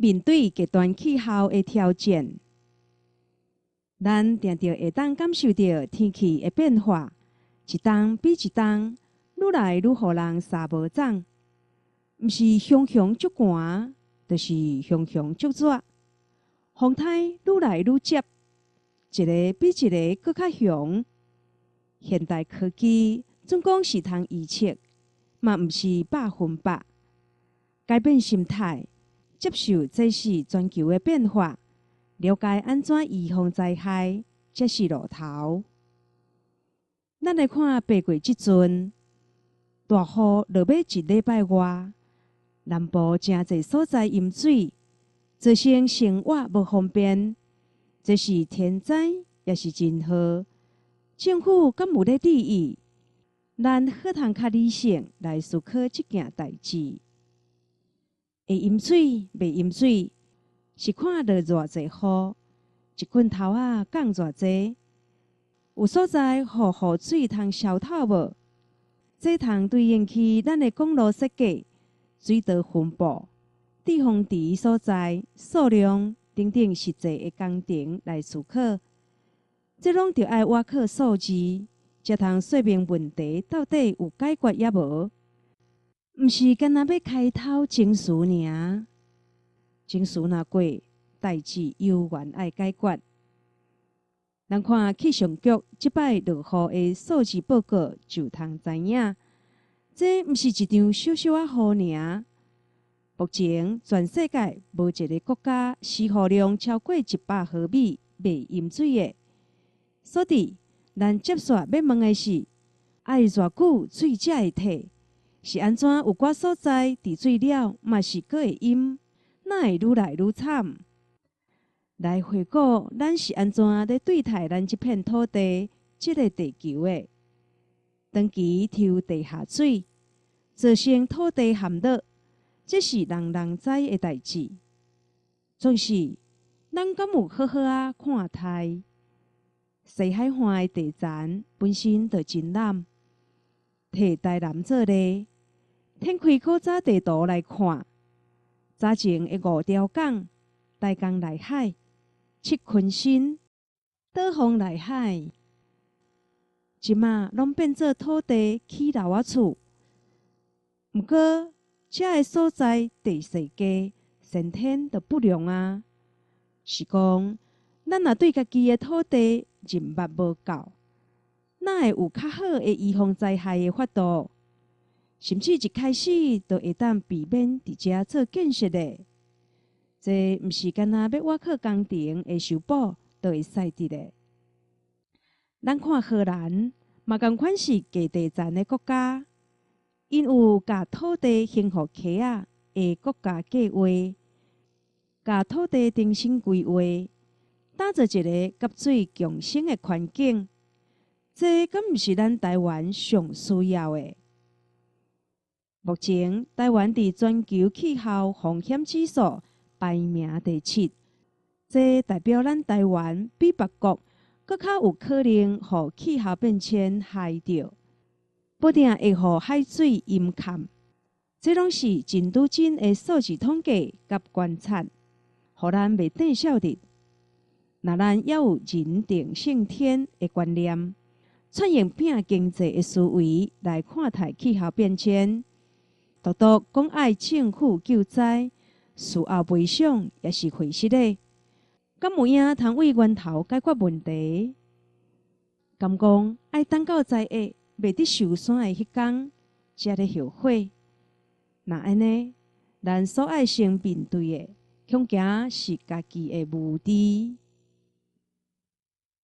面對極端氣候的挑戰，咱定著會當感受著天氣的變化，一冬比一冬愈來愈予人捎無掌，毋是雄雄足寒，就是雄雄足熱，風颱愈來愈捷，一个比一个閣較雄。現代科技總講是通預測，嘛毋是百分百。改變心態，接受這是全球的變化，了解按怎預防災害，才是路頭。咱來看8月這陣，大雨落欲一禮拜外，南部誠濟所在淹水，造成生活無方便，這是天災抑是人禍？政府敢有咧注意？咱好通較理性來思考這件代誌。會淹水袂淹水，是看落偌濟雨，一棍頭仔降偌濟，有所在予雨水通消透無？這通對應去咱的公路設計、水道分布、滯洪池所在、數量等等實際的工程來思考。這攏著愛倚靠數字，才通說明問題到底有解決抑無？毋是干焦欲開頭情緒爾，情緒若過，代誌猶原愛解決。咱看氣象局這擺落雨的數字報告就通知影，這毋是一場小小仔雨爾。目前全世界無一个國家施雨量超過100毫米袂淹水的。所以，咱接續欲問的是：愛偌久水才會退？是按怎有寡所在治水了，嘛是閣會淹？哪會愈來愈慘？來回顧，咱是按怎咧對待咱這片土地、這个地球的？長期抽地下水，造成土地陷落，這是人人知的代誌。總是，咱敢有好好仔看待？西海岸的地層本身就真濫。提台南做例，展開古早地圖來看，早前的五條港、台江內海、七鯤鯓、島風內海，這馬攏變做土地起樓仔厝。毋過，遮个所在地勢低，先天就不良啊。是講，咱若對家己的土地認捌無夠，哪會有較好的預防災害的法度？甚至一開始就會當避免佇遮做建設的。這毋是干焦欲倚靠工程的修補就會使得的。咱看荷蘭，嘛仝款是低地層的國家，𪜶有共土地還予溪仔的國家計畫，共土地重新規劃，打造一个佮水共生的環境。這敢毋是咱台灣上需要的？目前，台灣佇全球氣候風險指數排名第七，這代表咱台灣比別國閣較有可能予氣候變遷害著，無定會予海水淹崁。這攏是真拄真的數字統計佮觀察，予咱袂轉笑的。若咱猶有人定勝天的觀念，採用拼經濟的思維來看待氣候變遷，獨獨講愛政府救災、事後賠償也是費時的，敢有影通對源頭解決問題？敢講愛等到災厄袂得收山的彼工，才咧後悔？若按呢，咱所愛先面對的，恐驚是家己的無知。